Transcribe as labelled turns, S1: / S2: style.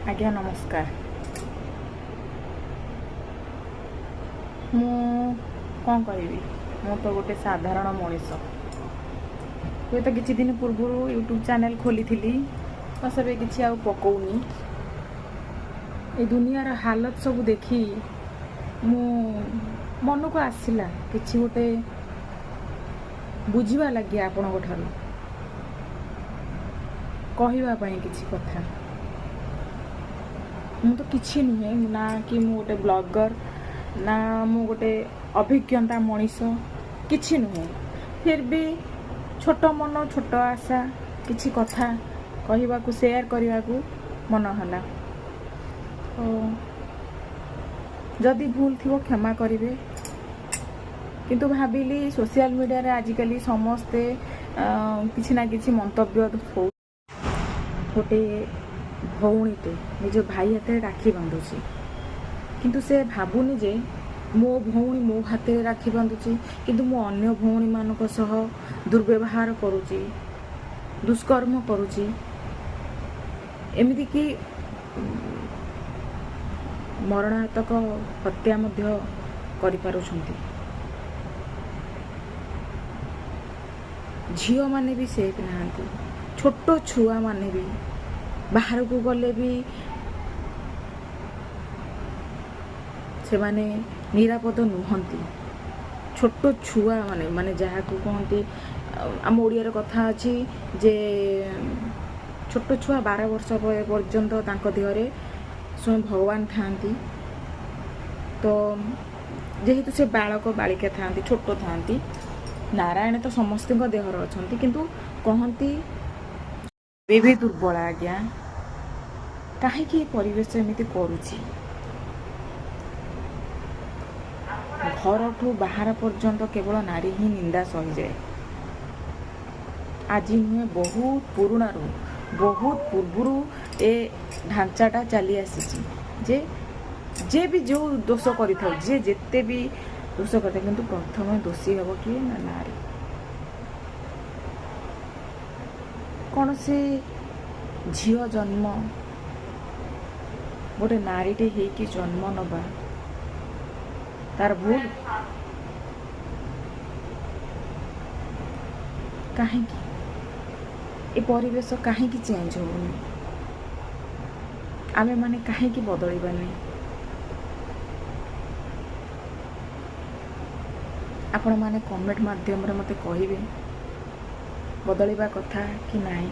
S1: ଆଜ୍ଞା ନମସ୍କାର। ମୁଁ କ'ଣ କହିବି, ମୁଁ ତ ଗୋଟେ ସାଧାରଣ ମଣିଷ। ହୁଏତ କିଛି ଦିନ ପୂର୍ବରୁ ୟୁଟ୍ୟୁବ୍ ଚ୍ୟାନେଲ୍ ଖୋଲିଥିଲି, ବାସ୍ ଏବେ କିଛି ଆଉ ପକଉନି। ଏ ଦୁନିଆର ହାଲତ ସବୁ ଦେଖି ମୁଁ ମନକୁ ଆସିଲା କିଛି ଗୋଟେ ବୁଝିବା ଲାଗି, ଆପଣଙ୍କ ଠାରୁ କହିବା ପାଇଁ କିଛି କଥା। ମୁଁ ତ କିଛି ନୁହେଁ ନା କି ମୁଁ ଗୋଟେ ବ୍ଲଗର୍ ନା ମୁଁ ଗୋଟେ ଅଭିଜ୍ଞତା ମଣିଷ, କିଛି ନୁହେଁ। ଫିର୍ ବି ଛୋଟ ମନ, ଛୋଟ ଆଶା, କିଛି କଥା କହିବାକୁ, ସେୟାର କରିବାକୁ ମନ ହେଲା। ତ ଯଦି ଭୁଲ ଥିବ କ୍ଷମା କରିବେ। କିନ୍ତୁ ଭାବିଲି ସୋସିଆଲ ମିଡ଼ିଆରେ ଆଜିକାଲି ସମସ୍ତେ କିଛି ନା କିଛି ମନ୍ତବ୍ୟ ହଉ। ଗୋଟେ ଭଉଣୀଟେ ନିଜ ଭାଇ ହାତରେ ରାକ୍ଷୀ ବାନ୍ଧୁଛି, କିନ୍ତୁ ସେ ଭାବୁନି ଯେ ମୋ ଭଉଣୀ ମୋ ହାତରେ ରାକ୍ଷୀ ବାନ୍ଧୁଛି, କିନ୍ତୁ ମୁଁ ଅନ୍ୟ ଭଉଣୀମାନଙ୍କ ସହ ଦୁର୍ବ୍ୟବହାର କରୁଛି, ଦୁଷ୍କର୍ମ କରୁଛି, ଏମିତିକି ମରଣାନ୍ତକ ହତ୍ୟା ମଧ୍ୟ କରିପାରୁଛନ୍ତି। ଝିଅମାନେ ବି ସେଫ୍ ନାହାନ୍ତି। ଛୋଟ ଛୁଆମାନେ ବି ବାହାରକୁ ଗଲେ ବି ସେମାନେ ନିରାପଦ ନୁହନ୍ତି। ଛୋଟ ଛୁଆମାନେ, ମାନେ ଯାହାକୁ କହନ୍ତି, ଆମ ଓଡ଼ିଆର କଥା ଅଛି ଯେ ଛୋଟ ଛୁଆ 12 ବର୍ଷ ପର୍ଯ୍ୟନ୍ତ ତାଙ୍କ ଦେହରେ ସ୍ୱୟଂ ଭଗବାନ ଥାଆନ୍ତି। ତ ଯେହେତୁ ସେ ବାଳକ ବାଳିକା ଥାଆନ୍ତି, ଛୋଟ ଥାଆନ୍ତି, ନାରାୟଣ ତ ସମସ୍ତଙ୍କ ଦେହରେ ଅଛନ୍ତି, କିନ୍ତୁ କହନ୍ତି ଏବେ ବି ଦୁର୍ବଳ। ଆଜ୍ଞା, କାହିଁକି ଏ ପରିବେଶ ଏମିତି କରୁଛି? ଘରଠୁ ବାହାର ପର୍ଯ୍ୟନ୍ତ କେବଳ ନାରୀ ହିଁ ନିନ୍ଦା ସହିଯାଏ। ଆଜି ନୁହେଁ, ବହୁତ ପୁରୁଣାରୁ, ବହୁତ ପୂର୍ବରୁ ଏ ଢାଞ୍ଚାଟା ଚାଲି ଆସିଛି ଯେ ଯିଏ ବି ଯେଉଁ ଦୋଷ କରିଥାଉ, ଯିଏ ଯେତେ ବି ଦୋଷ କରିଥାଉ, କିନ୍ତୁ ପ୍ରଥମେ ଦୋଷୀ ହେବ କିଏ ନା ନାରୀ। କୌଣସି ଝିଅ ଜନ୍ମ, ଗୋଟେ ନାରୀଟେ ହେଇକି ଜନ୍ମ ନେବା ତାର ଭୁଲ କାହିଁକି? ଏ ପରିବେଶ କାହିଁକି ଚେଞ୍ଜ ହେଉନି? ଆମେମାନେ କାହିଁକି ବଦଳିବାନି? ଆପଣମାନେ କମେଣ୍ଟ ମାଧ୍ୟମରେ ମୋତେ କହିବେ, ବଦଳିବା କଥା କି ନାହିଁ।